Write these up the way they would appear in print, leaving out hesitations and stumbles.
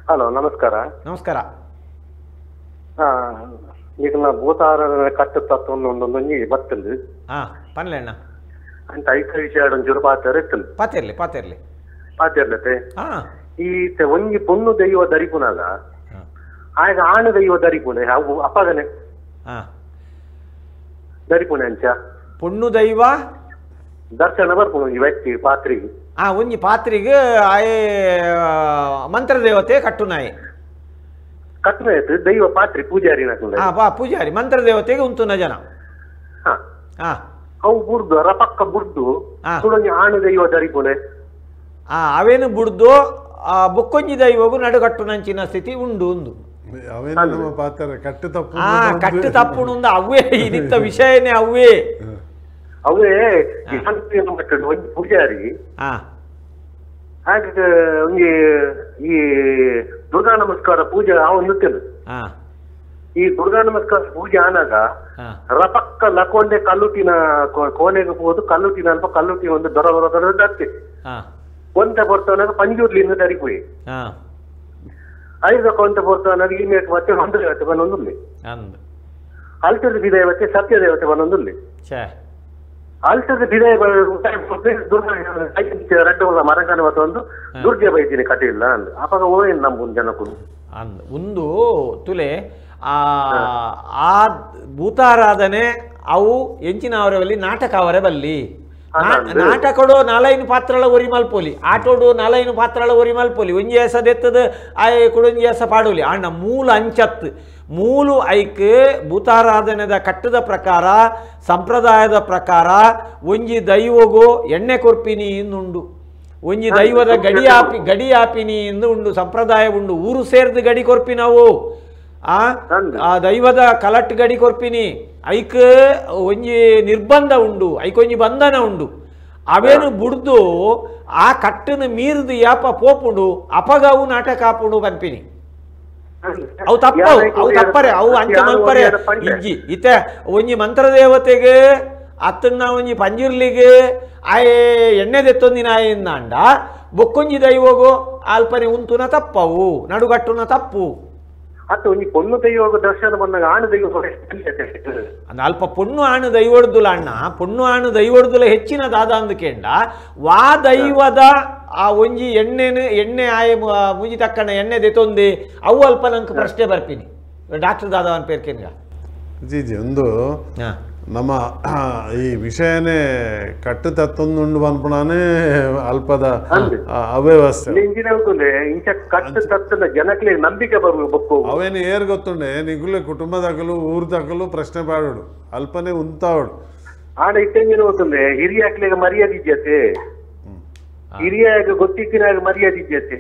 Hello ನಮಸ್ಕಾರ. ನಮಸ್ಕಾರ. ಈಗ ಭೂತಾರಾಧನೆ ಕಟ್ಟು ತತ್ವ ಬತ್ತಂದು ಪನ್ಲೆ ಅಣ್ಣ ಅಂತ ಐಕ ವಿಷಯ ಒಂಚೂರು ಪಾತ್ರ ಇತ್ತು. ಪಾತಿರ್ಲಿ ಪಾತಿರ್ಲಿ ಪಾತಿರ್ಲತೆ. ಈ ಒಂಜಿ ಪೊಣ್ಣು ದೈವ ದರಿಪುನಾಗ ಆಗ ಆಣು ದೈವ ದರಿಪುಣೆ ಅವು ಅಪ್ಪಗನೆ ದರಿಪುಣೆ ಅಂಚ ಪೊಣ್ಣು ದೈವ ದರ್ಶನ ಬರ್ಪುಣ ಒಂಜಿ ವ್ಯಕ್ತಿ ಪಾತ್ರಿಗೆ ಒಂಜಿ ಪಾತ್ರಿಗೆ ಆಯೆ ಮಂತ್ರದೇವತೆ ಕಟ್ಟುನಾಯಿ ಕಟ್ಟುನಾಯ ದೈವ ಪಾತ್ರಿ ಪೂಜಾರಿ ಪೂಜಾರಿ ಮಂತ್ರದೇವತೆಗೆ ಉಂತುನ ಜನ ಅವು ಬುಡ್ದು ರಪಕ್ಕ ಬುಡ್ದು ತುಳಂಜಿ ಆಣು ದೈವ ದರಿಪುಣೆ ಅವೇನು ಬುಡ್ದು ಬೊಕ್ಕೊಂಜಿ ದೈವಗೂ ನಡುಗಟ್ಟುನಂಚಿನ ಸ್ಥಿತಿ ಉಂಡು ಒಂದು ಕಟ್ಟು ತಪ್ಪು ಕಟ್ಟು ತಪ್ಪುಣುಂದು ಅವೇ ಇದಿತ್ತ ವಿಷಯನೇ ಅವೇ ಅವೇ ಒಂಜಿ ಪೂಜಾರಿ ಹಾಗೆ ಒಂಜಿ ಈ ದುರ್ಗಾ ನಮಸ್ಕಾರ ಪೂಜೆ ಅವನು ಈ ದುರ್ಗಾ ನಮಸ್ಕಾರ ಪೂಜೆ ಆನಾಗ ರಪಕ್ಕ ಲಕೊಂಡೆ ಕಲ್ಲುಟಿನ ಕೋಣೆಗೆ ಹೋದು ಕಲ್ಲುಟಿನ ಅಲ್ಪ ಕಲ್ಲುಟಿ ಒಂದು ದೊರ ದೊರ ದೊರ ದತ್ತೆ ಒಂತೆ ಬರ್ತವನಾಗ ಪಂಜುರ್ಲಿಂದ ದರಿಪೋಯಿ ಐದು ಕೊಂತ ಬರ್ತವನಾಗ ಈ ಮೇಟ್ ಮತ್ತೆ ಒಂದು ದೇವತೆ ಬನ್ನೊಂದುಲ್ಲಿ ಅಲ್ಟದ ಬಿದೇವತೆ ಸತ್ಯ ದೇವತೆ ಬನ್ನೊಂದುಲ್ಲಿ ಅಲ್ಟದ ಬಿದೇ ದುರ್ಗ ರಡ್ಡ ಮರಂಗನ ಒಂದು ದುರ್ಗೆ ಬೈತೀನಿ ಕಟ್ಟಿಲ್ಲ ಅಂದ್ ಅವಾಗ ಓಯನ್ ನಮ್ಮ ಜನಕ್ಕೂ ಅಂದ್ ಒಂದು ತುಲೆ ಆ ಭೂತಾರಾಧನೆ ಅವು ಎಂಚಿನ ಅವರವಲ್ಲಿ ನಾಟಕ ಅವರೇ ಬಲ್ಲಿ ನಾಟಕಡು ನಾಲೈನು ಪಾತ್ರಳ ಒರಿ ಮಲ್ಪೋಲಿ ಆಟೋಡು ನಾಲೈನು ಪಾತ್ರಳ ಒರಿ ಮಲ್ಪೋಲಿ ಒಂಜಿ ಎಸದೆತ್ತದ ಆಯ್ ಕುಡೊಂಜಿ ಎಸ ಪಾಡೋಲಿ ಅಣ್ಣ ಮೂಲ ಅಂಚತ್ ಮೂಲು ಐಕ್ ಭೂತಾರಾಧನೆದ ಕಟ್ಟದ ಪ್ರಕಾರ ಸಂಪ್ರದಾಯದ ಪ್ರಕಾರ ಒಂಜಿ ದೈವಗು ಎಣ್ಣೆ ಕೊರ್ಪಿನಿ ಇನ್ನುಂಡು ಒಂಜಿ ದೈವದ ಗಡಿ ಆಪಿ ಗಡಿ ಆಪಿನಿ ಎಂದು ಉಂಡು ಸಂಪ್ರದಾಯ ಉಂಡು ಊರು ಸೇರ್ದು ಗಡಿ ಕೊರ್ಪಿನವು ಆ ದೈವದ ಕಲಟ್ ಗಡಿ ಕೊರ್ಪಿನಿ ಐಕ್ ಒಂಜಿ ನಿರ್ಬಂಧ ಉಂಡು ಐಕೊಂಜಿ ಬಂಧನ ಉಂಡು ಅವೇನು ಬುಡ್ದು ಆ ಕಟ್ಟನ್ನು ಮೀರಿದು ಯಾಪ ಪೋಪುಂಡು ಅಪಗವು ನಾಟಕ ಆಪುಂಡು ಪನ್ಪಿನಿ ಅವು ತಪ್ಪವು ಅವು ತಪ್ಪರೆ ಅವು ಅಂಚ ಮಲ್ಪರೆ ಇಜ್ಜಿ ಇತ್ತೆ ಒಂಜಿ ಮಂತ್ರದೇವತೆಗೆ ಅತ್ತನ್ನ ಒಂಜಿ ಪಂಜುರ್ಲಿಗೆ ಆಯೆ ಎಣ್ಣೆ ದೆತ್ತೊಂದಿನ ಆಯಿಂದಾಂಡ ಬೊಕ್ಕೊಂಜಿ ದೈವಗು ಅಲ್ಪನೆ ಉಂತುನ ತಪ್ಪವು ನಡುಗಟ್ಟುನ ತಪ್ಪು ಅತ್ತ ಒಂಜಿ ಪೊಣ್ಣು ದೈವ ದರ್ಶನ ಬಂದಾಗ ಆಣು ದೈವ ಅಲ್ಪ ಪೊಣ್ಣು ಆಣು ದೈವಡ್ದುಲ ಅಣ್ಣ ಪೊಣ್ಣು ಆಣು ದೈವಡ್ದುಲ ಹೆಚ್ಚಿನ ದಾದ ಅಂದಕೇಂಡ ವಾ ದೈವದ ಆ ಒಂಜಿ ಎಣ್ಣೆನು ಎಣ್ಣೆ ಆಯ ಮುಂಜಿ ತಕ್ಕಣ ಎಣ್ಣೆ ದೆತ್ತೊಂದಿ ಅವು ಅಲ್ಪ ನಂಗೆ ಪ್ರಶ್ನೆ ಬರ್ತೀನಿ ಡಾಕ್ಟರ್ ದಾದವನ್ ಪೇರ್ಕೇನ್ಗ ಜಿ ಜಿ ಒಂದು ನಮ್ಮ ಈ ವಿಷಯನೇ ಕಟ್ಟು ತತ್ತೊಂದುಂಡು ಪನ್ಪುಣಾನೇ ಅಲ್ಪದ ಅವ್ಯವಸ್ಥೆ ಕಟ್ಟು ತತ್ತದ ಜನಕ್ಕೆ ನಂಬಿಕೆ ಬರಬೇಕು ಅವೇನು ಏರ್ ಗೊತ್ತುಂಡೆ ನಿಗುಲೆ ಕುಟುಂಬದಾಗಲು ಊರ್ದಾಗಲು ಪ್ರಶ್ನೆ ಪಾಡೋಡು ಅಲ್ಪನೇ ಉಂತಾವಡು ಆಡ ಇಟ್ಟಂಗಿನ ಗೊತ್ತುಂಡೆ ಹಿರಿಯಾಕ್ಲಿಗೆ ಮರ್ಯಾದೆ ಇದ್ಯತೆ ಹಿರಿಯಾಗ ಗೊತ್ತಿಕ್ಕಿನಾಗ ಮರ್ಯಾದೆ ಇದ್ಯತೆ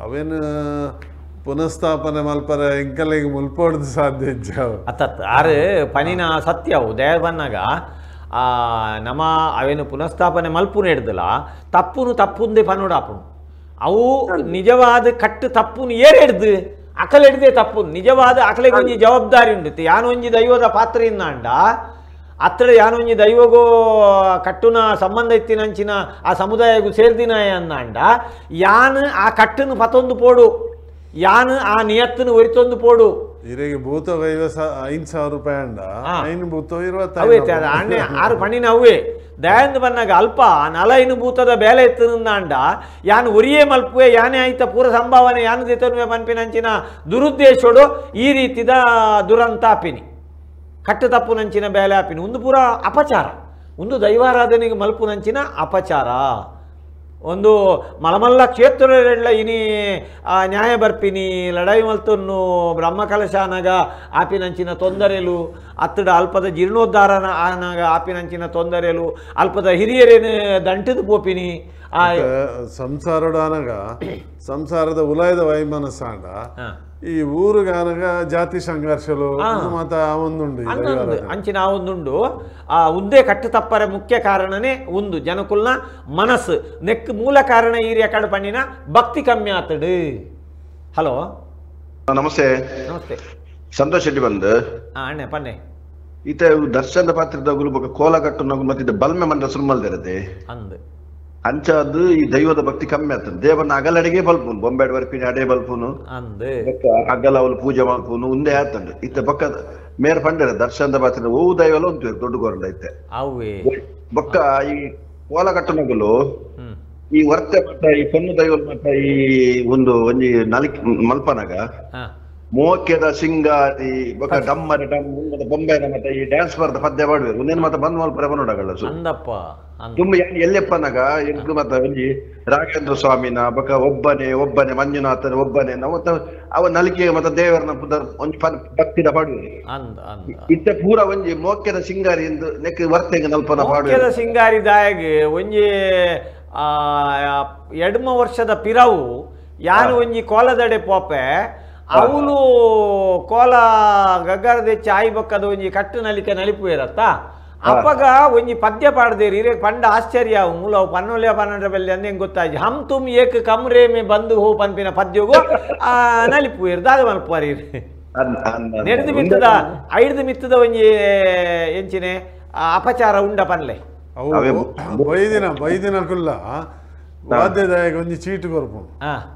ಅವೇನು ಪುನಃಸ್ಥಾಪನೆ ಮಲ್ಪರ ಎಂಕಲಿಗೆ ಮುಲ್ಪೋಡ್ದು ಸಾಧ್ಯ ಇಜ್ಜಾವು ಅತ್ತತ್ ಆರು ಪನಿನ ಸತ್ಯವು ದಯ ಬನ್ನಾಗ ನಮ್ಮ ಅವೇನು ಪುನಃಸ್ಥಾಪನೆ ಮಲ್ಪುನ ಹಿಡ್ದಲ್ಲ ತಪ್ಪುನು ತಪ್ಪುಂದೆ ಪನುಡಾಪುನು ಅವು ನಿಜವಾದ ಕಟ್ಟು ತಪ್ಪುನು ಏರ್ ಹಿಡ್ದು ಅಕಲ್ ಹಿಡ್ದೆ ತಪ್ಪು ನಿಜವಾದ ಅಕಲಿಗೆ ಒಂಜಿ ಜವಾಬ್ದಾರಿ ಉಂಡಿತ್ತು ಯಾನೊಂಜಿ ದೈವದ ಪಾತ್ರ ಇಂದಾಂಡ ಅತ್ತಡ ಯಾನೊಂಜಿ ದೈವಗೋ ಕಟ್ಟುನ ಸಂಬಂಧ ಇತ್ತಿನಂಚಿನ ಆ ಸಮುದಾಯಗೂ ಸೇರ್ದಿನ ಅಂದಾಂಡ ಯಾನ್ ಆ ಕಟ್ಟನ್ನು ಪತೊಂದು ಪೋಡು ಯಾನು ಆ ನಿಯತ್ತನ್ನು ಒರಿತೊಂದು ಪೋಡು ಇರೆಗೆ ಭೂತ 5,000 ರೂಪಾಯಿ ಅಂಡ ಐನು ಭೂತ ಅವೇ ಅಣ್ಣೆ ಆರು ಪಣ್ಣಿನ ಅವೇ ದಯಾಂದು ಬನ್ನಾಗ ಅಲ್ಪ ನಲೈನು ಭೂತದ ಬೇಲೆ ಎತ್ತಂಡ ಯಾನು ಒರಿಯೇ ಮಲ್ಪುವೆ ಯಾನೇ ಆಯ್ತ ಪೂರ ಸಂಭಾವನೆ ಯಾನು ದಿತನುವೆ ಪನ್ಪಿನಂಚಿನ ದುರುದ್ದೇಶೋಡು ಈ ರೀತಿದ ದುರಂತ ಆಪಿನಿ ಕಟ್ಟು ತಪ್ಪುನಂಚಿನ ಬೇಲೆ ಆಪಿನಿ ಒಂದು ಪೂರ ಅಪಚಾರ ಒಂದು ದೈವಾರಾಧನೆಗೆ ಮಲ್ಪುನಂಚಿನ ಅಪಚಾರ ಒಂದು ಮಲಮಲ್ಲ ಕ್ಷೇತ್ರಗಳೆಲ್ಲ ಇನಿ ನ್ಯಾಯ ಬರ್ಪಿನಿ ಲಡಾಯಿ ಮಲ್ತನ್ನು ಬ್ರಹ್ಮಕಲಶಾನಗ ಆಪಿನಂಚಿನ ತೊಂದರೆಲು ಅತ್ತಡ ಅಲ್ಪದ ಜೀರ್ಣೋದ್ಧಾರನ ಆನಾಗ ಆಪಿನಂಚಿನ ತೊಂದರೆಲು ಅಲ್ಪದ ಹಿರಿಯರೇನು ದಂಟದ ಪೋಪಿನಿ ಆ ಸಂಸಾರಡಾನಗ ಸಂಸಾರದ ಉಲಾಯದ ವೈಮನಸ್ಸಾಂಡ ಈ ಊರುಗಾನಗ ಜಾತಿ ಸಂಘರ್ಷಲು ಮಾತ ಒಂದುಂಡು ಅಂಚಿನ ಒಂದುಂಡು ಆ ಉಂದೇ ಕಟ್ಟು ತಪ್ಪರ ಮುಖ್ಯ ಕಾರಣನೇ ಒಂದು ಜನಕುಲ್ನ ಮನಸ್ಸು ನೆಕ್ ಮೂಲ ಕಾರಣ ಈ ಕಡೆ ಪಣ್ಣಿನ ಭಕ್ತಿ ಕಮ್ಮಿ ಆತಡು. ಹಲೋ ನಮಸ್ತೆ. ನಮಸ್ತೆ. ಸಂತೋಷ್ ಶೆಟ್ಟಿ ಬಂದು ಅಣ್ಣೆ ಪನ್ನೆ ಈತ ದರ್ಶನದ ಪಾತ್ರದ ಬೊಕ ಕೋಲ ಕಟ್ಟು ಮತ್ತೆ ಬಲ್ಮೆ ಮಂಡ ಸುರುಮಲ್ದಿರದೆ ಅಂದ್ ಅಂಚಾದ್ ಈ ದೈವದ ಭಕ್ತಿ ಕಮ್ಮಿ ಆಗ್ತದೆ. ದೇವನ ಅಗಲಡಿಗೆ ಬಲ್ಪುನು ಬೊಂಬೆಡ್ ಬರ್ಪಿನ ಅಡೆ ಬಲ್ಪುನು ಅಗಲ ಅವಳು ಪೂಜೆ ಮಲ್ಪುನು ಉಂದೇ ಆತಂಡು. ಇತ್ತ ಬೊಕ್ಕ ಮೇರ್ ಪಂಡೆರ ದರ್ಶನದ ಬಾತಿನ ಓ ದೈವಲ ಉಂಟು ದೊಡ್ಡ ಗೋರಂಡ ಇತ್ತೆ. ಬೊಕ್ಕ ಈ ಕೋಲ ಕಟ್ಟುನಗುಲು ಈ ವರ್ತೆ ಮಟ್ಟ ಈ ಪೊನ್ನು ದೈವಲ್ ಮಟ್ಟ ಈ ಒಂದು ಒಂಜಿ ನಲಿಕ್ ಮಲ್ಪನಾಗ ಮೋಕ್ಯದ ಸಿಂಗಾರಿ ಬೊಕ್ಕ ಡಮ್ಮರ ಡಮ್ ಬೊಂಬೆನ ಮತ್ತ ಈ ಡ್ಯಾನ್ಸ್ ಬರ್ದ ಪದ್ಯ ಮಾಡುವೆರು. ಒಂದೇನು ಮತ್ತ ಬಂದ್ ಮಲ್ಪರೆ ಬನ್ನೋಡಗಲ್ಲ ತುಂಬ ಎಲ್ಲೆಪ್ಪನಾಗ ಎಂಕು ಮತ್ತ ಒಂಜಿ ರಾಘವೇಂದ್ರ ಸ್ವಾಮಿನ ಬೊಕ್ಕ ಒಬ್ಬನೇ ಒಬ್ಬನೇ ಮಂಜುನಾಥನ ಒಬ್ಬನೇ ನಾವು ಅವ ನಲಿಕೆ ಮತ್ತ ದೇವರನ ಒಂಜಿ ಭಕ್ತಿದ ಪಾಡುವೆರು. ಇತ್ತ ಪೂರ ಒಂಜಿ ಮೋಕ್ಯದ ಸಿಂಗಾರಿ ಎಂದು ನೆಕ್ ವರ್ತೆಗೆ ನಲ್ಪನ ಪಾಡುವೆ. ಸಿಂಗಾರಿ ದಾಯಗ್ ಒಂಜಿ ಎಡ್ಮ ವರ್ಷದ ಪಿರವು ಯಾನು ಒಂಜಿ ಕೋಲದಡೆ ಪೋಪೆ ಅವನು ಕೋಲ ಗಗ್ಗರದೆ ಚಾಯ್ ಬೊಕ್ಕದ ಒಂಜಿ ಕಟ್ಟು ನಲಿಕೆ ನಲಿಪುವೇರತ್ತ ಅಪ್ಪಗ ಒಂಜಿ ಪದ್ಯ ಪಾಡ್ದೇರಿ ಇರೇ ಪಂಡ ಆಶ್ಚರ್ಯ ಮೂಲ ಅವು ಪನ್ನೊಲ್ಯ ಪನ್ನೊಂಡ್ರ ಬೆಲ್ಲೆ ಅಂದ ಹೆಂಗೆ ಗೊತ್ತಾಯ್ತು. ಹಮ್ ತುಮ್ ಏಕ್ ಕಮ್ರೆ ಮೇ ಬಂದು ಹೋ ಪನ್ಪಿನ ಪದ್ಯಗು ನಲಿಪುವೇರು ದಾದ ಮಲ್ಪುವಾರಿ ನೆಡ್ದು ಮಿತ್ತದ ಐಡ್ದು ಮಿತ್ತದ ಒಂಜಿ ಎಂಚಿನೆ ಅಪಚಾರ ಉಂಡ ಪನ್ಲೆ. ಅವು ಬೈದಿನ ಬೈದಿನ ಕುಲ್ಲ ವಾದ್ಯದಾಯಕ ಒಂಜಿ ಚೀಟು ಕೊರ್ಪುಂಡು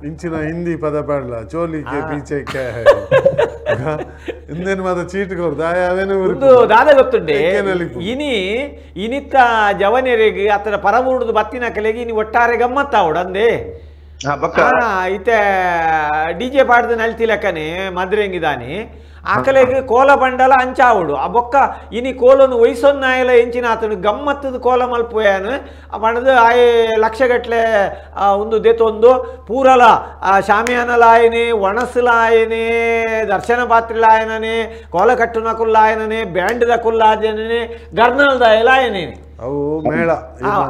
ಇಂಚಿನ ಹಿಂದಿ ಪದ ಪಾಡ್ಲ ಚೋಲಿಕೆ ಪೀಚೆ ಇಂದೇನು ಮಾತ ಚೀಟು ಕೊರ್ದು ಅವೇನು ದಾದ ಗೊತ್ತುಂಡೆ. ಇನಿ ಇನಿತ್ತ ಜವನೆರೆಗ್ ಅತರ ಪರಮೂಡುದು ಬತ್ತಿನ ಕಲೆಗೆ ಇನಿ ಒಟ್ಟಾರೆ ಗಮ್ಮತ್ತಾವಡು ಅಂದೆ. ಇತ್ತೆ ಡಿಜೆ ಪಾಡ್ದು ನಲ್ತಿಲಕ್ಕನೆ ಮದ್ರೆಂಗಿದಾನೆ ಆಕಲೆಗ್ ಕೋಲ ಬಂಡಲ ಅಂಚಾವಡು ಆ ಬೊಕ್ಕ ಇನಿ ಕೋಲನು ವಯಸ್ಸೊನ್ನಾಯಲ ಎಂಚಿನ ಆತನು ಗಮ್ಮತ್ತದ ಕೋಲ ಮಲ್ಪುಯಾನು ಪಣದು ಆಯೆ ಲಕ್ಷಗಟ್ಲೆ ಒಂದು ದೇತೊಂದು ಪೂರಲ ಶಾಮಿಯಾನಲಾಯನೆ ಒಣಸಲಾಯನೆ ದರ್ಶನ ಪಾತ್ರಿಲಾಯನನೆ ಕೋಲ ಕಟ್ಟುನಕುಲ್ಲಾಯನನೆ ಬ್ಯಾಂಡ್ ದಕುಲ್ಲಾಯನನೆ ಗರ್ನಲ್ದಾಯಲಾಯನೇ ಅವು ಮೇಳ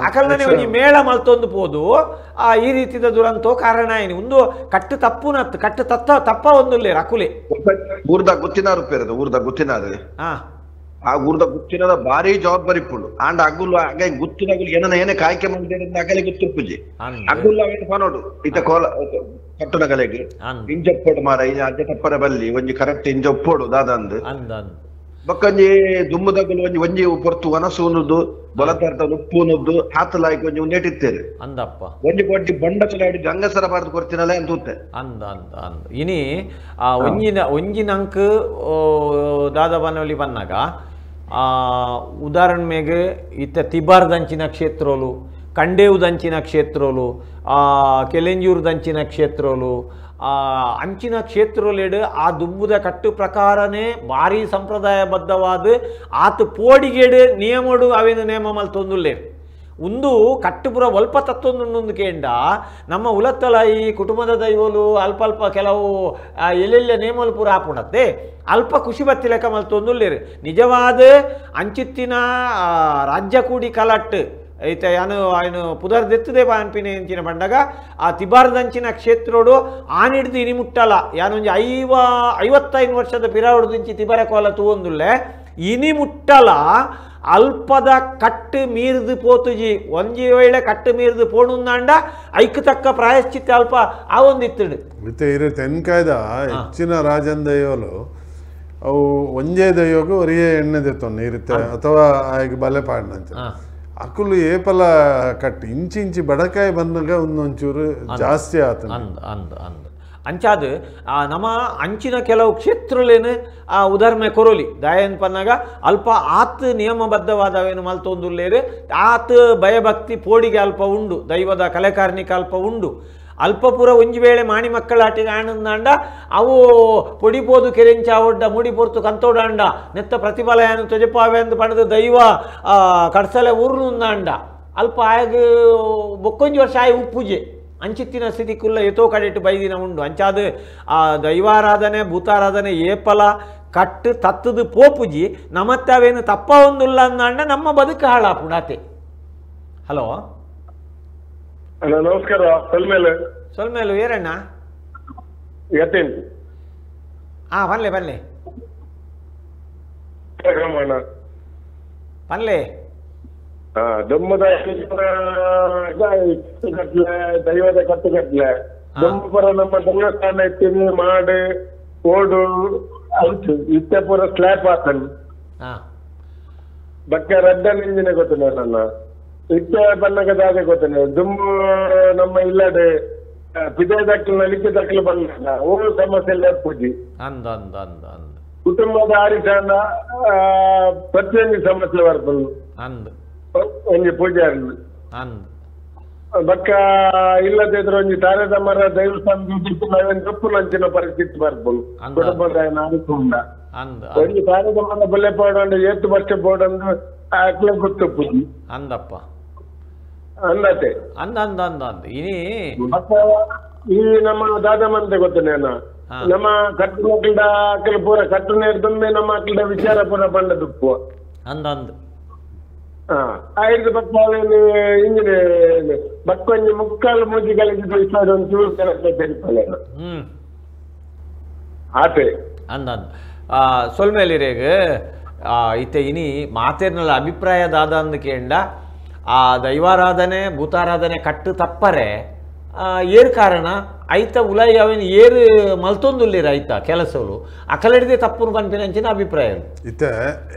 ಅಕಲ್ನೇ ಒಂಜಿ ಮೇಳ ಮಲ್ತೊಂದು ಪೋದು ಆ ಈ ರೀತಿದ ದುರಂತೋ ಕಾರಣ ಆಯ್ನಿ. ಒಂದು ಕಟ್ಟು ತಪ್ಪುನತ್ತು ಕಟ್ಟು ತತ್ತ ತಪ್ಪ ಒಂದುಲ್ಲೆ ರಕುಲೆ ಊರ್ದ ಗುತ್ತಿನಾರು ಪೇರದ ಊರ್ದ ಗುತ್ತಿನಾರು ಆ ಊರ್ದ ಗುತ್ತಿನದ ಭಾರಿ ಜವಾಬ್ದಾರಿ ಪುಂಡು ಆಂಡ ಅಗುಲು ಹಾಗೆ ಗುತ್ತಿನಗುಲು ಏನನ ಏನೇ ಕಾಯ್ಕೆ ಮಾಡಿದ್ರೆ ಅಗಲಿ ಗುತ್ತಿಪ್ಪುಜಿ ಅಗುಲ್ಲ ಅವೇನು ಪನೋಡು ಇತ್ತ ಕೋಲ ಕಟ್ಟುನ ಕಲೆಗೆ ಇಂಜಪ್ಪೋಡು ಮಾರ ಅಜ್ಜ ತಪ್ಪರ ಬಲ್ಲಿ ಒಂಜಿ ಕರೆಕ್ಟ್ ಇಂಜಪ್ಪೋಡು ದಾದಂದು ಬೊಕ್ಕಂಜಿ ದುಮ್ಮದಗುಲು ಒಂಜಿ ಒಂಜಿ ಪೊರ್ತು ವನಸು ಉನ್ನದು ಬಲತಾರ್ಥ ಉಪ್ಪು ಉನ್ನದು ಹಾತಲಾಯ್ಕ ಒಂಜಿ ಉಂಡೇಟಿತ್ತೇರು ಅಂದಪ್ಪ ಒಂಜಿ ಕೊಟ್ಟಿ ಬಂಡ ಚಲಾಡಿ ಗಂಗಸರ ಬಾರ್ದು ಕೊಡ್ತೀನಲ್ಲ ಅಂತ ಉತ್ತೆ ಅಂದ ಅಂದ ಅಂದ. ಇನಿ ಆ ಒಂಜಿನ ಒಂಜಿನಂಕ್ ದಾದ ಬನವಲಿ ಬನ್ನಾಗ ಆ ಉದಾಹರಣೆಗೆ ಇತ್ತ ತಿಬಾರ್ದಂಚಿನ ಕ್ಷೇತ್ರಲು ಕಂಡೇವುದಂಚಿನ ಕ್ಷೇತ್ರಲು ಕೆಲೆಂಜೂರ್ದಂಚಿನ ಕ್ಷೇತ್ರಲು ಅಂಚಿನ ಕ್ಷೇತ್ರಲೆಡು ಆ ದುಂಬುದ ಕಟ್ಟು ಪ್ರಕಾರನೇ ಭಾರಿ ಸಂಪ್ರದಾಯಬದ್ಧವಾದ ಆತ ಪೋಡಿಗೇಡು ನಿಯಮಡು ಅವೇನು ನೇಮ ಮಲ್ತೊಂದುಲ್ಲೇರು. ಒಂದು ಕಟ್ಟುಪುರ ಒಲ್ಪ ತತ್ತೊಂದು ಕೇಂಡ ನಮ್ಮ ಉಲತ್ತಲ ಈ ಕುಟುಂಬದ ದೈವಲು ಅಲ್ಪ ಅಲ್ಪ ಕೆಲವು ಎಲ್ಲೆಲ್ಲ ನೇಮಲು ಪೂರ ಆಪುಣತ್ತೆ ಅಲ್ಪ ಖುಷಿ ಬತ್ತಿ ಲೆಕ್ಕ ಮಲ್ತೊಂದುಲ್ಲೇರು. ನಿಜವಾದ ಅಂಚಿತ್ತಿನ ರಾಜ್ಯ ಕೂಡಿ ಕಲಟ್ಟು ಐತೆ ಯಾನು ఆయన ಪುದರ್ ದೆತ್ತದೆ ಅನ್ಪಿನ ಎಂಚಿನ ಪಂಡಗ ಆ ತಿಬಾರ್ದಂಚಿನ ಕ್ಷೇತ್ರೋಡು ಆನಿಡ್ದು ಇನಿ ಮುಟ್ಟಲ ಯಾನೊಂಜಿ 55 ವರ್ಷದ ಪಿರಾವಡ್ದಿಂಚಿ ತಿಬರ ಕೋಲ ತೂವೊಂದುಲ್ಲೆ ಇನಿ ಮುಟ್ಟಲ ಅಲ್ಪದ ಕಟ್ಟು ಮೀರ್ದು ಪೋತುಜಿ ಒಂಜಿ ವೇಳೆ ಕಟ್ಟು ಮೀರ್ದು ಪೋಣುಂದಾಂಡ ಐಕ್ ತಕ್ಕ ಪ್ರಾಯಶ್ಚಿತ್ತ ಅಲ್ಪ ಆ ಒಂದಿತ್ತಡು. ಇತ್ತೆ ಇರು ತೆನ್ಕಾಯ್ದ ಹೆಚ್ಚಿನ ರಾಜನ್ ದೈವಲು ಅವು ಒಂಜೇ ದೈವಗೂ ಒರಿಯೇ ಎಣ್ಣೆ ದೆತ್ತೊಂದು ಇರುತ್ತೆ ಅಥವಾ ಆಯ್ಕೆ ಬಲೆ ಪಾಡ್ನಂಚ ಅಕುಲು ಏಪಲ ಕಟ್ಟಿ ಇಂಚಿ ಇಂಚಿ ಬಡಕಾಯಿ ಬಂದಾಗ ಒಂದೊಂಚೂರು ಜಾಸ್ತಿ ಆತ ಅಂದ್ ಅಂದ್ ಅಂದ್ ಅಂಚಾದ ನಮ್ಮ ಅಂಚಿನ ಕೆಲವು ಕ್ಷೇತ್ರಲೇನು ಆ ಉದಾಹರಣೆ ಕೊರೋಲಿ ದಾಯನ್ ಪನ್ನಾಗ ಅಲ್ಪ ಆತ್ ನಿಯಮಬದ್ಧವಾದವೇನು ಮಲ್ತೊಂದುಲ್ಲೇರು ಆತ್ ಭಯಭಕ್ತಿ ಪೋಡಿಗೆ ಅಲ್ಪ ಉಂಡು ದೈವದ ಕಲೆಕಾರ್ನಿಕ ಅಲ್ಪ ಉಂಡು ಅಲ್ಪ ಪೂರ ಒಂಜಿ ವೇಳೆ ಮಾಣಿ ಮಕ್ಕಳಾಟಿಗೆ ಆನಂದಾಂಡ ಅವು ಪೊಡಿಪೋದು ಕೆರೆಂಚಾವೊಡ್ಡ ಮುಡಿ ಪೊರ್ತು ಕಂತೋಡಾಂಡ ನೆತ್ತ ಪ್ರತಿಫಲ ಏನು ತೊಜಪಾವೆ ಅಂದು ಪಣದು ದೈವ ಕಡ್ಸಲೆ ಊರ್ನುಂದಾಂಡ ಅಲ್ಪ ಆಯಗ ಬೊಕ್ಕೊಂಜಿ ವರ್ಷ ಆಯ್ ಉಪ್ಪುಜೆ ಅಂಚಿತ್ತಿನ ಸ್ಥಿತಿ ಕುಲ್ಲ ಎತೋ ಕಡೆಟ್ಟು ಬೈದಿನ ಉಂಡು. ಅಂಚಾದ ಆ ದೈವಾರಾಧನೆ ಭೂತಾರಾಧನೆ ಏಪಲ ಕಟ್ಟು ತತ್ತದು ಪೋಪುಜಿ ನಮತ್ತವೇನು ತಪ್ಪ ಒಂದುಲ್ಲ ಅಂದಾಂಡ ನಮ್ಮ ಬದುಕು ಹಾಳಾಪುಣಾತೆ. ಹಲೋ ಅಣ್ಣ ನಮಸ್ಕಾರ. ಸೊಲ್ಮೇಲು ಸೊಲ್ಮೇಲು ಏರಣ್ಣ ಯತೀನ್. ಹಾ ಬನ್ಲೆ ಬನ್ಲೆ ಬನ್ಲೆ. ದಮ್ಮದ ಕಟ್ಲೆ ದೈವದ ಕಟ್ಟು ಕಟ್ಲೆ ದಮ್ಮಪುರ ನಮ್ಮ ದೇವಸ್ಥಾನ ಇತ್ತೀನಿ ಮಾಡು ಓಡು ಇತ್ತೆ ಪೂರ ಸ್ಲ್ಯಾಪ್ ಹಾಕಂಡು ಬಕ್ಕ ರಡ್ಡ ನಿಂಜಿನ ಗೊತ್ತಿಲ್ಲ ನನ್ನ. ಇತ್ತೆ ಬನ್ನಗ ದಾದೆ ಗೊತ್ತನೆ ದುಂಬು ನಮ್ಮ ಇಲ್ಲಡೆ ಪಿದೆ ದಕ್ಕಲು ನಲಿಕೆ ದಕ್ಕಲು ಬಂದ ಓ ಸಮಸ್ಯೆ ಎಲ್ಲ ಪೂಜಿ ಅಂದ ಅಂದ ಅಂದ ಅಂದ ಕುಟುಂಬದ ಆರಿಸಾಂಡ ಪ್ರತಿಯೊಂದು ಸಮಸ್ಯೆ ಬರ್ತದೆ ಅಂದ ಒಂಜಿ ಪೂಜಾರಿ ಅಂದ ಬಕ್ಕ ಇಲ್ಲದಿದ್ರೆ ಒಂಜಿ ತಾರೆದ ಮರ ದೇವಸ್ಥಾನ ತಪ್ಪು ಪರಿಸ್ಥಿತಿ ಬರ್ಬೋದು ಕುಟುಂಬದ ಅನುಕೂಲ ಒಂಜಿ ತಾರೆದ ಮರ ಬಲ್ಲೆ ಪೋಡಂಡು ಏತು ವರ್ಷ ಪೋಡಂದು ಅಕ್ಲೆ ಗೊತ್ತು ಪೂಜಿ ಅಂದಪ್ಪ ಅಂದತೆ ಅಂದ ಅಂದ ಅಂದ ಅಂದ ಇನಿ ಈ ನಮ್ಮ ದಾದಮಂತೆ ಗೊತ್ತನೇನ ನಮ್ಮ ಕಟ್ಟು ಮಕ್ಕಳ ಅಕ್ಕಲ ಪೂರ ಕಟ್ಟು ನೇರ್ದೊಮ್ಮೆ ನಮ್ಮ ಅಕ್ಕಲ ವಿಚಾರ ಪೂರ ಬಂಡ ತುಪ್ಪು ಅಂದ ಅಂದ ಐದು ಬಕ್ಕ ಇಂಜಿನ ಬಕ್ಕೊಂಜಿ ಮುಕ್ಕಾಲು ಮೂಜಿ ಕಲಿಸಿದ ವಿಚಾರ ಒಂದು ಚೂರು ಕೆಲಸ ಆತೆ ಅಂದ ಅಂದ ಸೊಲ್ಮೇಲಿರೇಗ ಇತ್ತೆ ಇನಿ ಮಾತೇರ್ನಲ್ಲ ಅಭಿಪ್ರಾಯ ದಾದ ಅಂದ ಕೇಂಡ ಆ ದೈವಾರಾಧನೆ ಭೂತಾರಾಧನೆ ಕಟ್ಟು ತಪ್ಪರೆ ಏರು ಕಾರಣ ಐತ ಉಲೈ ಅವೇನು ಏರು ಮಲ್ತೊಂದುಲ್ಲಿರ ಐತ ಕೆಲಸಗಳು ಅಕಲಡಿದೆ ತಪ್ಪು ಪನ್ಪಿನಂಚಿನ ಅಭಿಪ್ರಾಯ ಇತ್ತೆ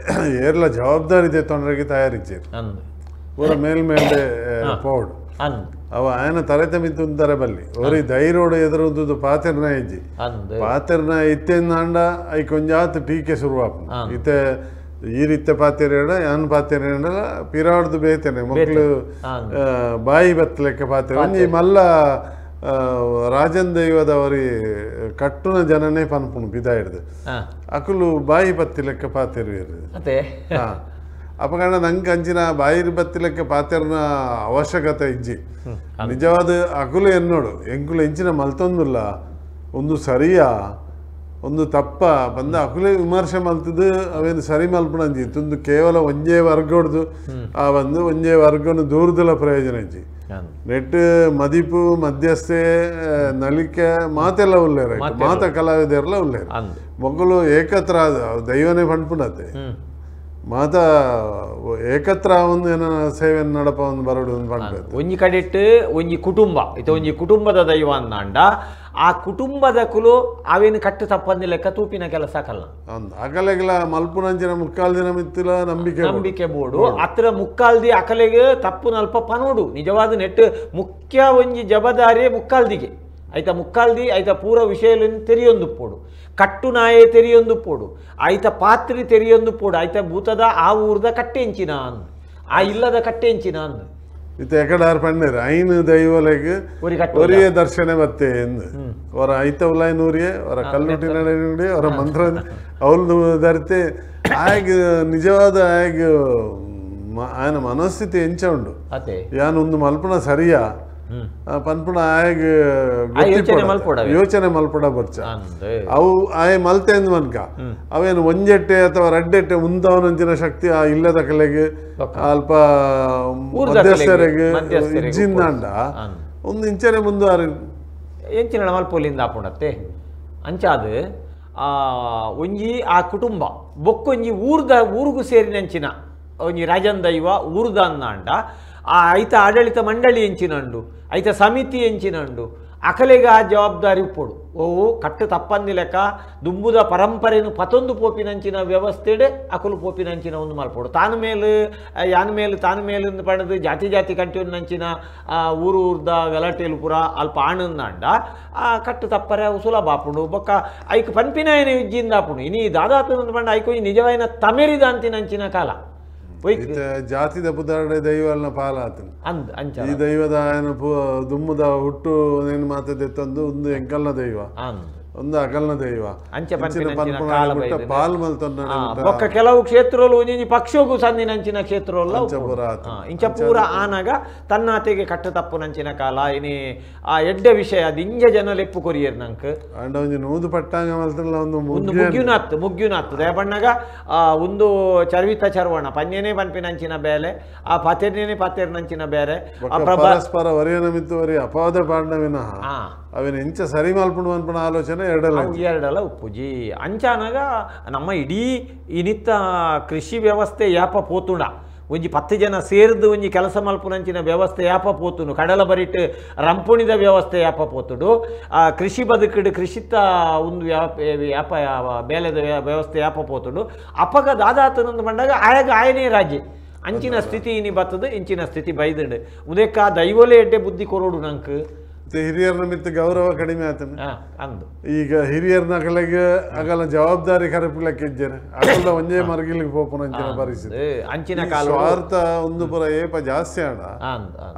ಏರ್ಲ ಜವಾಬ್ದಾರಿ ಇದೆ ತೊಂದರೆಗೆ ತಯಾರಿಚ್ಚೇರು ಅಂದ್ ಪೂರ ಮೇಲ್ಮೇಲೆ ಪೋಡು ಅಂದ್ ಅವ ಆಯನ ತಲೆ ಮಿತ್ತುಂತಾರೆ ಬಲ್ಲಿ ಒರಿ ಧೈರ್ಯೋಡು ಎದುರುಂದು ಪಾತೆರ್ನ ಇಜ್ಜಿ ಅಂದ್ ಪಾತೆರ್ನ ಇತ್ತೆಂದಾಂಡ I ಕೊಂಜಾತ್ ಟೀಕೆ ಶುರುವಾಪು ಇತ್ತೆ ಈ ರೀತಿ ಪಾತೆರೇಡ ಯಾನ್ ಪಾತೆರೇಡ ಪಿರಾಡ್ದು ಬೇತೇನೆ ಮಕ್ಕಳು ಬಾಯಿ ಬತ್ತಲೆಕ್ಕ ಪಾತೆರೆ ಒಂಜಿ ಮಲ್ಲ ರಾಜನ್ ದೈವದವರಿ ಕಟ್ಟುನ ಜನನೇ ಪನ್ಪುಣು ಪಿದ ಹಿಡ್ದು ಅಕುಲು ಬಾಯಿ ಬತ್ತಿ ಲೆಕ್ಕ ಪಾತೆರುವೆರು ಅಪಗಣ ನಂಗೆ ಅಂಚಿನ ಬಾಯಿ ಬತ್ತಿ ಲೆಕ್ಕ ಪಾತೆರ್ನ ಅವಶ್ಯಕತೆ ಇಜ್ಜಿ ನಿಜವಾದ ಅಕುಲು ಎನ್ನೋಡು ಎಂಕುಲು ಎಂಚಿನ ಮಲ್ತೊಂದುಲ್ಲ ಒಂದು ಸರಿಯಾ ಒಂದು ತಪ್ಪ ಬಂದ ಅಕುಲೇ ವಿಮರ್ಶೆ ಮಲ್ತದ್ದು ಅವೇನು ಸರಿ ಮಲ್ಪಣಂಜಿ ತುಂದು ಕೇವಲ ಒಂಜೇ ವರ್ಗೊಡ್ದು ಆ ಬಂದು ಒಂಜೇ ವರ್ಗನು ದೂರದಲ್ಲ ಪ್ರಯೋಜನ ಇಜ್ಜಿ ನೆಟ್ ಮದಿಪು ಮಧ್ಯಸ್ಥೆ ನಲಿಕೆ ಮಾತೆಲ್ಲ ಉಲ್ಲೇರ ಮಾತ ಕಲಾವಿದರೆಲ್ಲ ಉಲ್ಲೇರ ಮೊಗಲು ಏಕತ್ರ ದೈವನೇ ಪಣ್ಪುಣತೆ ಮಾತ ಏಕತ್ರ ಒಂದು ಏನ ಸೇವೆ ನಡಪ ಒಂದು ಬರಡು ಒಂದು ಪಣ್ಪು ಒಂಜಿ ಕಡೆಟ್ ಒಂಜಿ ಕುಟುಂಬ ಇದು ಒಂಜಿ ಕುಟುಂಬದ ದೈವ ಅಂದಾಂಡ ಆ ಕುಟುಂಬದ ಕುಲು ಅವೇನು ಕಟ್ಟು ತಪ್ಪಂದಿ ಲೆಕ್ಕ ತೂಪಿನ ಕೆಲಸ ಕಲ್ಲ ಅಕಲೆಗೆಲ್ಲ ಮಲ್ಪುನಂಚಿನ ಮುಕ್ಕಾಲ್ ದಿನ ಮಿತ್ತಿಲ ನಂಬಿಕೆ ನಂಬಿಕೆ ಬೋಡು ಅತ್ರ ಮುಕ್ಕಾಲ್ದಿ ಅಕಲೆಗೆ ತಪ್ಪು ನಲ್ಪ ಪನೋಡು ನಿಜವಾದ ನೆಟ್ ಮುಖ್ಯ ಒಂಜಿ ಜವಾಬ್ದಾರಿ ಮುಕ್ಕಾಲ್ದಿಗೆ ಆಯ್ತಾ ಮುಕ್ಕಾಲ್ದಿ ಆಯ್ತಾ ಪೂರ ವಿಷಯಗಳನ್ನು ತೆರಿಯೊಂದು ಪೋಡು ಕಟ್ಟು ನಾಯೇ ತೆರಿಯೊಂದು ಪೋಡು ಆಯ್ತ ಪಾತ್ರಿ ತೆರಿಯೊಂದು ಪೋಡು ಆಯ್ತಾ ಭೂತದ ಆ ಊರ್ದ ಕಟ್ಟೆಂಚಿನ ಅಂದ್ ಆ ಇಲ್ಲದ ಕಟ್ಟೆಂಚಿನ ಅಂದ್ ಇತ್ತೆ ಎಕಡಾರ್ ಪಣ್ಣೇರು ಐನು ದೈವಲೆಗ್ ಒರಿಯೇ ದರ್ಶನ ಬತ್ತೆ ಎಂದು ಅವರ ಐತ ಉಲಾಯ್ನೂರಿಯೇ ಅವರ ಕಲ್ಲುಟಿ ನಡೆನುಡಿ ಅವರ ಮಂತ್ರ ಅವಳು ಧರಿತೆ ಆಗ ನಿಜವಾದ ಆಗ ಆಯನ ಮನಸ್ಥಿತಿ ಎಂಚ ಉಂಡು ಯಾನೊಂದು ಮಲ್ಪಣ ಸರಿಯಾ ಪನ್ಪುಣ ಆಯಗ್ ಯೋಚನೆ ಮಲ್ಪಡ ಬರ್ಚ ಅವು ಆಯ ಮಲ್ತೆ ಅಂದ್ ಮನ್ಕ ಅವೇನು ಒಂಜೆಟ್ಟೆ ಅಥವಾ ರಡ್ಡೆಟ್ಟೆ ಉಂದವನಂಚಿನ ಶಕ್ತಿ ಆ ಇಲ್ಲದ ಕಲೆಗೆ ಅಲ್ಪ ಮಧ್ಯಸ್ಥರಿಗೆ ಇಜ್ಜಿಂದಾಂಡ ಒಂದು ಇಂಚನೆ ಮುಂದುವಾರಿ ಎಂಚಿನ ಮಲ್ಪೊಲಿಂದ ಆಪುಣತ್ತೆ ಅಂಚಾದ ಒಂಜಿ ಆ ಕುಟುಂಬ ಬೊಕ್ಕೊಂಜಿ ಊರ್ದ ಊರುಗು ಸೇರಿನಂಚಿನ ಒಂಜಿ ರಾಜನ್ ದೈವ ಊರ್ದ ಅಂದಾಂಡ ಆ ಐತ ಆಡಳಿತ ಮಂಡಳಿ ಎಂಚಿನಂಡು ಐತ ಸಮಿತಿ ಎಂಚಿನಂಡು ಅಕಲೆಗ ಆ ಜವಾಬ್ದಾರಿ ಉಪ್ಪೋಡು ಓವು ಕಟ್ಟು ತಪ್ಪಂದಿ ಲೆಕ್ಕ ದುಂಬುದ ಪರಂಪರೆನು ಪತೊಂದು ಪೋಪಿನಂಚಿನ ವ್ಯವಸ್ಥೆಡೆ ಅಕಲು ಪೋಪಿನಂಚಿನ ಒಂದು ಮಲ್ಪೋಡು ತಾನು ಮೇಲು ಯಾನ ಮೇಲು ತಾನು ಮೇಲು ಪಡೆದು ಜಾತಿ ಜಾತಿ ಕಂಟಿನಂಚಿನ ಊರು ಊರ್ದ ಗಲಾಟೆಲು ಪೂರ ಅಲ್ಪ ಆಣಂದಾಂಡ ಆ ಕಟ್ಟು ತಪ್ಪರೆ ಅವು ಸುಲಭ ಆಪುಂಡು ಬೊಕ್ಕ ಐಕ್ ಪನ್ಪಿನಾಯನ ವಿಜ್ಜಿಂದ ಆಪುಂಡು ಇನಿ ದಾದಾತು ಪಂಡ ಐಕು ನಿಜವಾಯಿನ ತಮೆರಿದಾಂತಿನಂಚಿನ ಕಾಲ ಜಾತಿದ ಪುದಾರ್ಡೆ ದೈವನ ಪಾಲಾತನ ಈ ದೈವದ ಆಯನ ದುಮ್ಮುದ ಹುಟ್ಟು ಮಾತ ತಂದು ಒಂದು ಎಂಕಲ್ನ ದೈವ ಒಂದು ಅಕಲ್ನ ದೈವ ಪಾಲ್ ಮಲ್ತೊನ್ನ ಬೊಕ್ಕ ಕೆಲವು ಕ್ಷೇತ್ರಗಳು ಒಂಜೊಂಜಿ ಪಕ್ಷಗೂ ಸಂದಿನಂಚಿನ ಕ್ಷೇತ್ರಲ್ಲ ಇಂಚ ಪೂರ ಆನಾಗ ತನ್ನಾತೆಗೆ ಕಟ್ಟು ತಪ್ಪುನಂಚಿನ ಕಾಲ ಇನಿ ಆ ಎಡ್ಡೆ ವಿಷಯ ದಿಂಜ ಜನ ಲೆಪ್ಪು ಕೊರಿಯರ್ ನಂಕ್ ಅಂಡ ಒಂಜಿ ನೂದು ಪಟ್ಟಾಂಗ ಮಲ್ತಲ್ಲ ಒಂದು ಒಂದು ಮುಗ್ಯುನಾತ್ ಮುಗ್ಯುನಾತ್ ದಯಪಣ್ಣಗ ಒಂದು ಚರ್ವಿತ ಚರ್ವಣ ಪನ್ಯನೇ ಪನ್ಪಿನಂಚಿನ ಬೇಲೆ ಆ ಪಾತೆರ್ನೇ ಪಾತೆರ್ನಂಚಿನ ಬೇರೆ ಪರಸ್ಪರ ವರಿಯನ ಮಿತ್ತು ವರಿ ಅಪವಾದ ಪಾಂಡ ವಿನಃ ಅವೇನು ಎಂಚ ಸರಿ ಮಲ್ಪುಂಡು ಅನ್ಪುಣ ಆಲೋಚನೆ ಎರಡಲ್ಲ ಎರಡಲ್ಲ ಉಪ್ಪುಜಿ ಅಂಚಾನಾಗ ನಮ್ಮ ಇಡೀ ಇನಿತ್ತ ಕೃಷಿ ವ್ಯವಸ್ಥೆ ಯಾಪ ಪೋತುಂಡ ಒಂಜಿ 10 ಜನ ಸೇರ್ದು ಒಂಜಿ ಕೆಲಸ ಮಲ್ಪುನಂಚಿನ ವ್ಯವಸ್ಥೆ ಯಾಪ ಪೋತುಂಡು ಕಡಲ ಬರಿಟ್ ರಂಪುಣಿದ ವ್ಯವಸ್ಥೆ ಯಾಪ ಪೋತುಂಡು ಆ ಕೃಷಿ ಬದುಕಿಡು ಕೃಷಿತ ಒಂದು ಯಾಪ ಬೇಲೆದ ವ್ಯವಸ್ಥೆ ಯಾಪ ಪೋತುಂಡು ಅಪಗ ದಾದಾತನೊಂದು ಬಂದಾಗ ಆಯಾಗ ಆಯನೇ ರಾಜ್ಯ ಅಂಚಿನ ಸ್ಥಿತಿ ಇನಿ ಬತ್ತದು ಇಂಚಿನ ಸ್ಥಿತಿ ಬೈದುಂಡು ಉದೆಕ್ಕ ದೈವೊಲೆ ಎಡ್ಡೆ ಬುದ್ಧಿ ಕೊರೋಡು ನಂಕ್ ಹಿರಿಯರ ಮಿತ್ತ ಗೌರವ ಕಡಿಮೆ ಆತನ ಅಂದು ಈಗ ಹಿರಿಯರ್ನ ಅಗಲಿಗೆ ಅಗಲ ಜವಾಬ್ದಾರಿ ಕರಪಿಲಕ್ಕೆ ಇದ್ದೇನೆ ಅಗಲ ಒಂಜೇ ಮರ್ಗಿಲಿಗೆ ಪೋಪುನ ಅಂಚಿನ ಪರಿಸ್ಥಿತಿ ಅಂಚಿನ ಕಾಲ ಸ್ವಾರ್ಥ ಒಂದು ಪುರ ಏಪ ಜಾಸ್ತಿ ಆಣ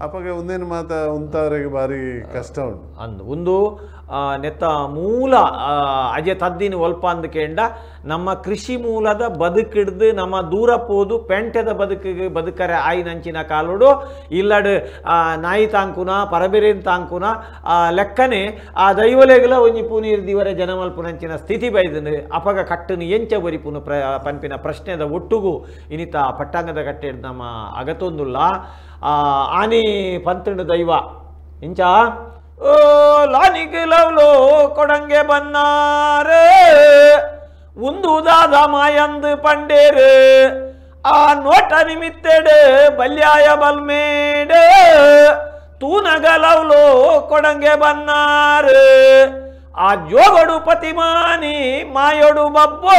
ಅಪಗ ಒಂದೇನು ಮಾತ ಉಂತಾವರೆಗೆ ಬಾರಿ ಕಷ್ಟ ಉಂಟು ಅಂದು ಒಂದು ನೆತ್ತ ಮೂಲ ಅಜೆ ತದ್ದಿನ ಒಲ್ಪ ಅಂದಕೇಂಡ ನಮ್ಮ ಕೃಷಿ ಮೂಲದ ಬದುಕಿಡ್ದು ನಮ್ಮ ದೂರ ಪೋದು ಪೆಂಟೆದ ಬದುಕಿಗೆ ಬದುಕರೆ ಆಯಿನಂಚಿನ ಕಾಲೋಡು ಇಲ್ಲಡು ನಾಯಿ ತಾಂಕುನ ಪರಬೆರೇನ್ ತಾಂಕುನ ಲೆಕ್ಕನೆ ಆ ದೈವಲೆಗಲ ಒಂಜಿ ಪೂನೀರ್ ದಿವರೆ ಜನಮಲ್ಪುನಂಚಿನ ಸ್ಥಿತಿ ಬೈದನು ಅಪಗ ಕಟ್ಟನು ಎಂಚ ಬರಿಪುನು ಪನ್ಪಿನ ಪ್ರಶ್ನೆದ ಒಟ್ಟುಗು ಇನಿತ ಪಟ್ಟಾಂಗದ ಕಟ್ಟೆ ನಮ್ಮ ಅಗತೊಂದುಲ್ಲ ಆನಿ ಪಂತಂಡು ದೈವ ಇಂಚ ಓ ಲಾನಿಗೆ ಲವ್ಲೋ ಕೊಡಂಗೆ ಬನ್ನಾರು ಉಂದುದಾದ ಮಾಯಂದು ಪಂಡೇರು ಆ ನೋಟ ನಿಮಿತ್ತೆಡು ಬಲ್ಯಾಯ ಬಲ್ಮೇಡು ತೂನಗಲವ್ಲೋ ಕೊಡಂಗೆ ಬನ್ನಾರು ಆ ಜೋಗಡು ಪತಿಮಾನಿ ಮಾಯೊಡು ಬಬ್ಬೋ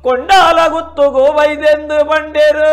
ಕೊಂಡಾಲ ಗುತ್ತುಗು ವೈದೆಂದು ಬಂಡೇರು.